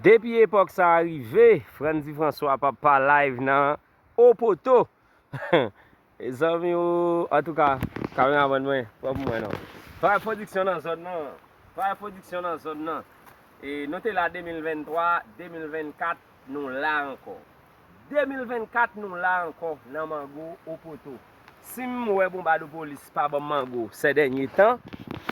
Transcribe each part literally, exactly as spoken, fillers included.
Depi epòk sa a rive, Frantzy François papa live nan Opoto. Zanmi yo, antouka, kameramann mwen, pran pou mwen non. Fire Production nan zòn nan. Fire Production nan zòn nan. E nou te la de mil venntwa, de mil vennkat, nou la ankò. De mil vennkat, nou la ankò nan Mango Opoto. Si m wè Bonbadopolis pa ban m mango sè dènye tan,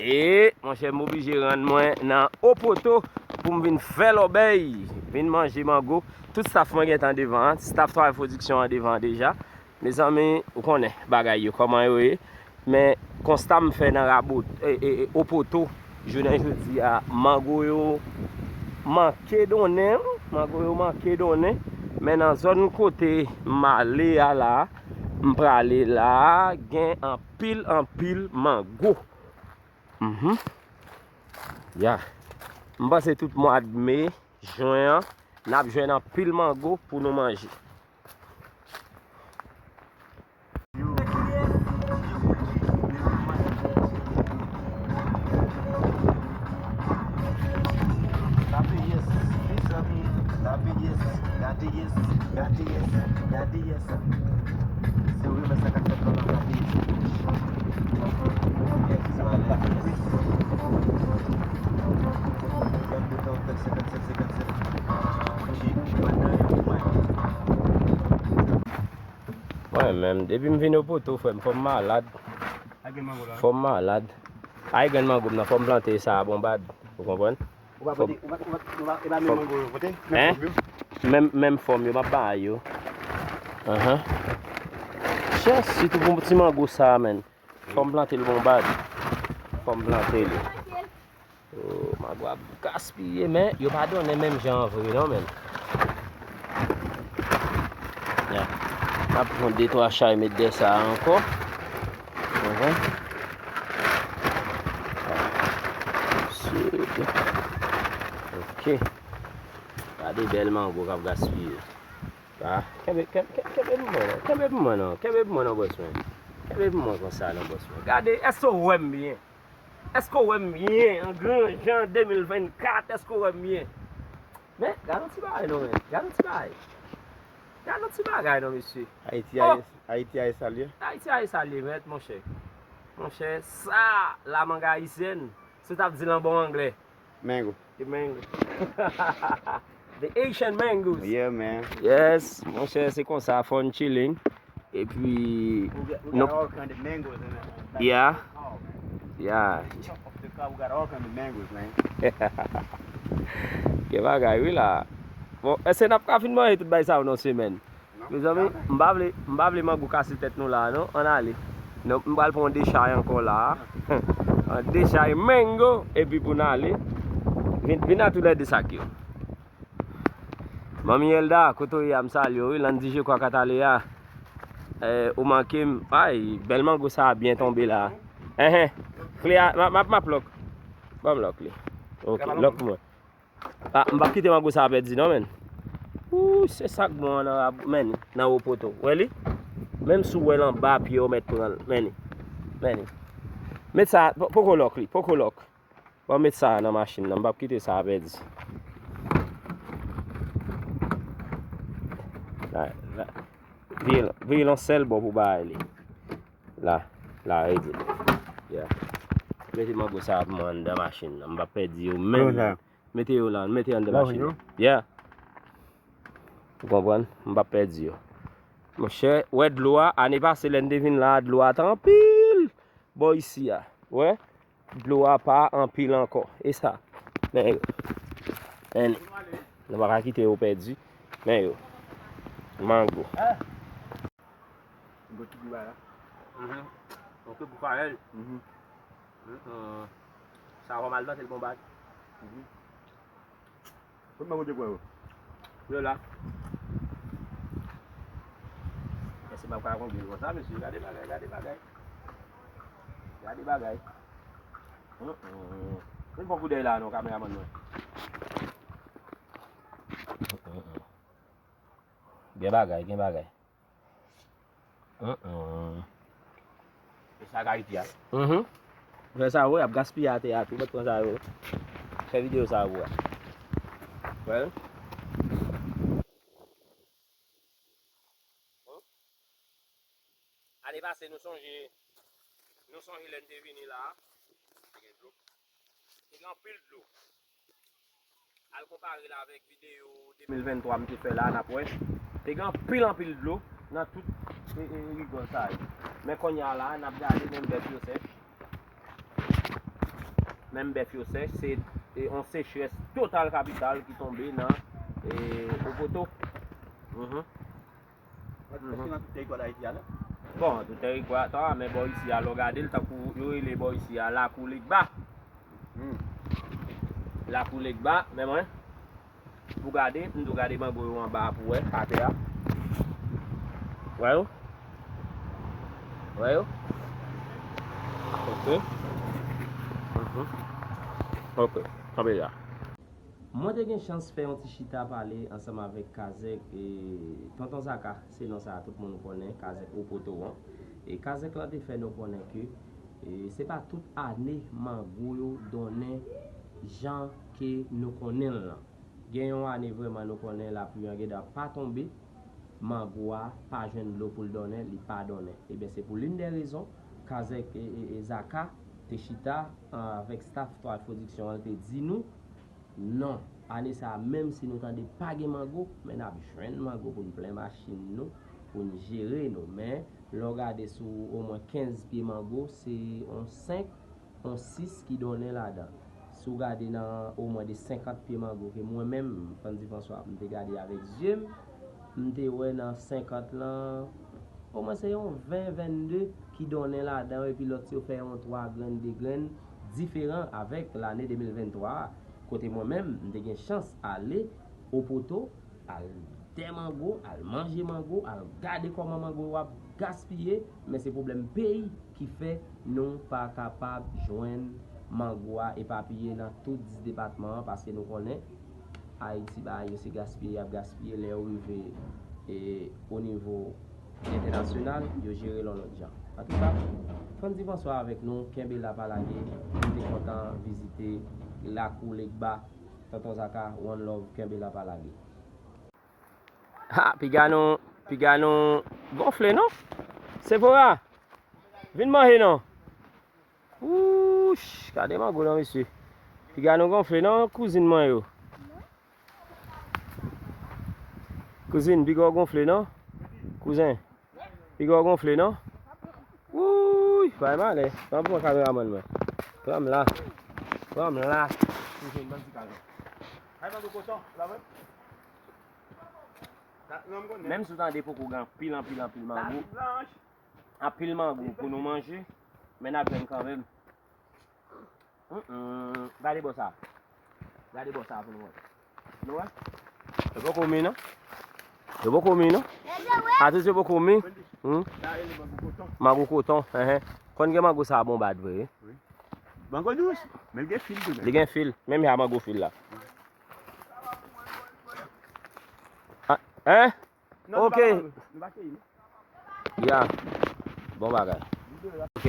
e, monchè, m oblije rann mwen nan Opoto pou m vin fè lòbèy, vin manje mango. Tout staff mwen gentan devan an, staff Travay Pwodiksyon an devan an deja. Mezanmi, ou konnen bagay yo kòman yo ye. Men konsta m fè nan Rabot, e, e, e, Opoto, jounen jodi a, mango yo manke donnen, wi. Mango yo manke donnen. Men nan zòn kote m ale a la, m prale la, gen anpil, anpil mango. Mhm. Ya. M panse tout mwa me, jen an, n ap jwenn anpil mango pou nou manje. Tape yes, mezanmi, tape yes, gade yes, gade yes, gade yes. Se ou remèt sa k ap fèt la, tape yes. Yes, yes. Gade de tan, senkannsenk, senkannsenk. Mwen menm, depi m vin Opoto, frè m, fò m malad. Fò m malad. Ay, grenn mango m nan, fò m plante sa a Bonbad. Ou konprann? Ou pa plante, ou pa, ou pa, ou pa, e pa menm mango yo plante? Menm fòm yo? Menm, menm fòm yo, m ap bay yo. Ahan. Chè, sitou pou ti mango sa a, menn. Fò m plante l Bonbad. Fò m plante l. Oh, mango ap gaspiye, men yo pa donnen menm jan an vre non, men. Ya. M ap pran de twa chay met dèyè sa a ankò. Mhm. Sud. Ok. Gade bèl mango k ap gaspiye. Ah, kenbe, kenbe, kenbe, kenbe pou mwen non. Kenbe pou mwen non. Kenbe pou mwen non, bòs mwen. Kenbe pou mwen konsa non, bòs mwen. Gade, èske w wè m byen? Èske w wè m byen? An gran jan de mil vennkat, èske w wè m byen? Men, gade yon ti bagay non, men. Gade yon ti bagay. Gade yon ti bagay non, mesye. Ayiti, oh! Ayiti, Ayiti, salye. Ayiti, Ayiti, salye, mèt, monchè. Monchè, sa, la manga ayisyèn, si w t ap di l an bon anglè. Mango. The mango. The Asian mangoes. Yeah, man. Yes, monchè, se konsa, fò n chilling. Epi, we got, we got all kind of mangoes in that. Yeah. Oh, man. Yeah. Top of the car, we got all kind of mangoes, man. Gen bagay, wi, la. Bon, èske n ap ka fin manje tout bagay sa yo nan semèn? Mezanmi, m pa vle, m pa vle mango kase tèt nou la a non. Ann ale. Non, m pral pran yon de chay ankò la a. Yon de chay mango, epi pou n ale. Vin, vin a toulède sak yo. Manmi Elda, kote w ye a, m salye w wi. Landy, je crois, Kataleya. Eh, ou manke m. Ay, bèl mango sa a byen tonbe la a. Enhen. Kle a, m ap, m ap, m ap lòk. Ban m lòk li. Ok, lòk pou mwen. Ah, m p ap kite mango sa a pèdi non, men. Ooh, se sa k bon an nan, men, nan Opoto. Wè li? Menm si w wè l anba pye, w mèt pran l. Men li. Men li. Met sa, po-, poko lòk li, poko lòk. Bon, met sa a nan machin nan, m p ap kite sa a pèdi. La, la. Vire l, vire l yon sèl bò pou bagay li. La, la, redi. Yeah. Mete mango sa a pou mwen anndan machin nan, m p ap pèdi yo menm. Mete yo la, mete yo anndan machin nan. Yeah. Ou konprann? M p ap pèdi yo. Monchè, wè dlo a, ane pase lè n te vin la a, dlo a te anpil bò isi a. Wè? Dlo a pa anpil ankò. E sa? Men yo. Men, nou pa ka kite yo pèdi. Men yo. Mango. Yon ti gou la. Mhm. Ok, pou farèl. Mhm. Mhm. Sa va mal tante l bon bag. Mhm. Kote mango te pran yo? Yo la. Èske m ap ka konbyen konsa, mesye? Gade bagay, gade bagay. Gade bagay. Hum, hum. Vin pran koudèy la non, kameramann mwen. Hum, hum, hum. Gen bagay, gen bagay. Hum, hum. E sa k Ayiti a? Mhm. Fè sa vre, ap gaspiye atè a tou, mèt pran sa yo. Fè videyo sa vre. Well. Ane pase, nou sonje, nou sonje lè n te vini la a. Te gen dlo. Te gen anpil dlo. Al konpare l avèk videyo de mil venntwa m te fè la, n ap wè. Te gen anpil, anpil dlo nan tout, e, e, rigòl sa yo. Men kounye a la, n ap gade, menm bèf yo sèch. Menm bèf yo sèch, se, e, yon sechrès total kapital ki tonbe nan, e, Opoto. Mhm. Èske nan tout tèritwa Dayiti a, non? Bon, tout tèritwa, men bò isi a, lè w gade l, tankou yo rele bò isi a, Lakou Legba. Hmm. Lakou Legba, men mwen, pou gade, m tou gade mango yo anba a pou wè, atè a. Wè yo? Wè yo? Ok. Mhm. Ok, kanpe la. Mwen te gen chans fè yon ti chita pale ansanm avèk Kazèk, e, Tonton Zaka, se non sa a tout moun konnen, Kazèk Opoto an. E Kazèk lan te fè nou konnen ke, e, se pa tout ane mango yo donnen jan ke nou konnen l lan. Gen yon ane vrèman nou konnen lapli an gentan pa tonbe, mango a pa jwenn dlo pou l donnen, li pa donnen. Ebyen, se pou l'une des raisons, Kazèk, e, e, e Zaka te chita, a, avèk staff Twal Production an, l te di nou, non, ane sa a, menm si nou tande pa gen mango, men n ap jwenn mango pou n plen machin nou, pou n jere nou. Men, lè w gade sou omwen kenz pye mango, se yon senk, yon sis ki donnen ladan. Si w gade nan omwen de senkant pye mango ke mwen menm, Frandy François, m te gade avèk zye m, m te wè nan senkant lan, omwen se yon ven, vennde ki donnen ladan, epi lòt yo fè yon twa grenn, de grenn, diferan avèk lane de mil venntwa a, kote mwen menm, m te gen chans ale Opoto, al dè mango, al manje mango, al gade kòman mango yo ap gaspiye, men se pwoblèm peyi ki fè nou pa kapab jwenn mango a epapiye nan tout dis depatman an, paske nou konnen Ayiti, bagay yo se gaspiye y ap gaspiye, lè yo rive, e, o nivo entènasyonal, yo jere l yon lòt jan. Antouka, Frandy François avèk nou, kenbe la pa lage, m te kontan vizite Lakou Legba, Tonton Zaka, one love, kenbe la pa lage. Ha, piga nou, piga nou gonfle non. Sephora, vin manje non. Wouch, gade mango non, mesye. Piga nou gonfle non, kouzin mwen yo. Kouzin, piga w gonfle non. Kouzen, piga w gonfle non. Wouy, bay malè. Pran, pran kameramann mwen. Pran m la. Pran m la. Kouzin, ban m ti kal non. Ay, mango koton, la menm. Menm si w tande poko gen anpil, anpil, anpil mango, anpil mango pou nou manje, men n ap jwenn kanmenm. Mm, mm. Gade bò sa. Gade bò sa pou nou wè. Nou wè? Yo poko mi non. Yo poko mi non. Atis yo poko mi. Hmm? Mango koton, enhen. Konn gen mango sa bon bad vre, wi. Mango dous, men l gen fil tou. Li gen fil. Menm jan mango fil la. Ah, hein? Ok. Ya. Bon bagay. Ok.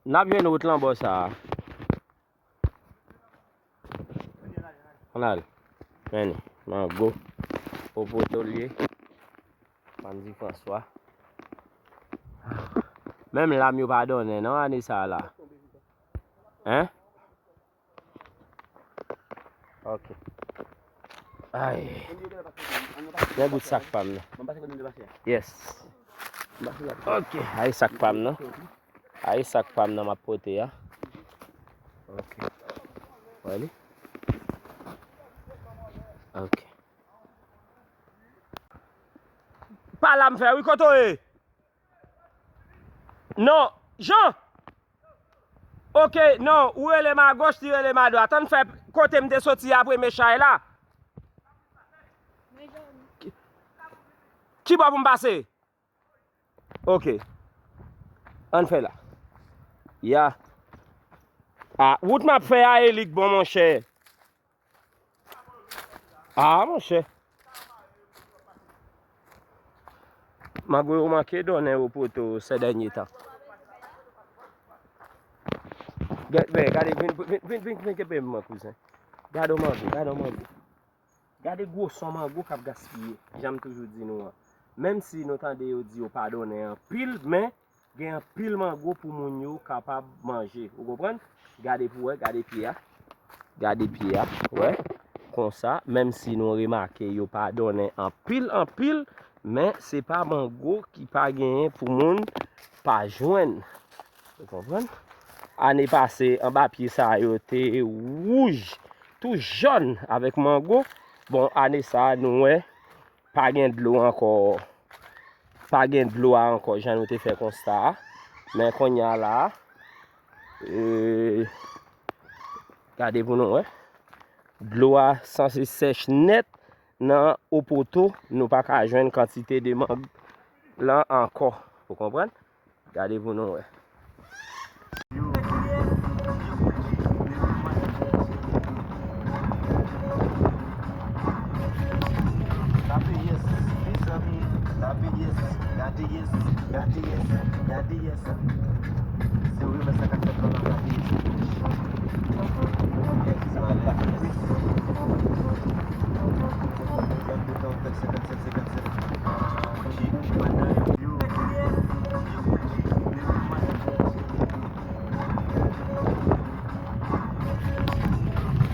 N ap jwenn wout lan bò sa a. Ann al. Men li. Mango. Opoto l ye. Frandy François. Menm lam yo pa donnen non ane sa a la. Hein? Ok. Ay. Men bout sak pa m nan. Yes. Ok. Ay sak pa m nan. Ay sak pa m nan m ap pote a. Ok. Wè li? Ok. Pa la m fè wi, kote w ye? Non, Jean! Ok, non, ou rele m agoch, li rele m adwat. Ann fè kote m te soti a premye chay la. Ki, ki bò pou m pase? Ok. Ann fè la. Ya. Ah, wout m ap fè a, e li k bon, monchè. Ah, monchè. Mango yo manke donnen yo poto sè dènye tan. Gade, men, gade, vin, vin, vin, vin, vin kenbe m, kouzen. Gade yon mango, gade yon mango. Gade gwosè mango k ap gaspiye, jan m toujou di nou an. Menm si nou tande yo di yo pa donnen anpil, men gen anpil mango pou moun yo kapab manje. Ou konprann? Gade pou wè, gade pye a. Gade pye a, wè. Konsa, menm si nou remake yo pa donnen anpil, anpil, men se pa mango ki pa genyen pou moun pa jwenn. Ou konprann? Ane pase, anba pye sa yo te wouj, tou jòn avèk mango. Bon, ane sa a, nou wè, pa gen dlo ankò. Pa gen dlo a ankò, jan nou te fè konsta a. Men kounye a la, e, gade pou nou wè. Dlo a sanse sèch nèt nan Opoto, nou pa ka jwenn kantite de mang lan ankò. Ou konprann? Gade pou nou wè. Tape yes, mezanmi, tape yes, gade yes, gade yes, gade yes. Se ou menm sa k ap fèt la, tape yes. Yes, tape yes. Gade tan, senkannsenk, senkannsenk.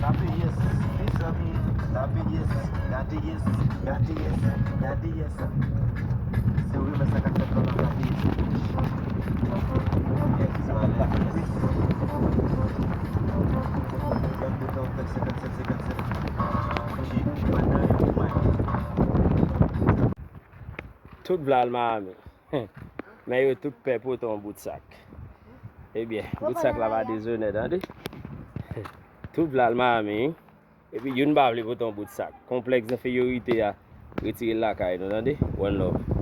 Tape yes, mezanmi, tape yes, gade yes, gade yes, gade yes. Se ou menm sa k ap fèt la, tape yes. Yes, tape yes. Gade tan, senkannsenk, senkannsenk. Tout vle al Miami. Men yo tout pè pote yon bout sak. Ebyen, bout sak la pa dezonè, tande. Tout vle al Miami, wi. Epi youn pa vle pote yon bout sak. Konplèks enferyorite a, retire l lakay nou, tande. One love.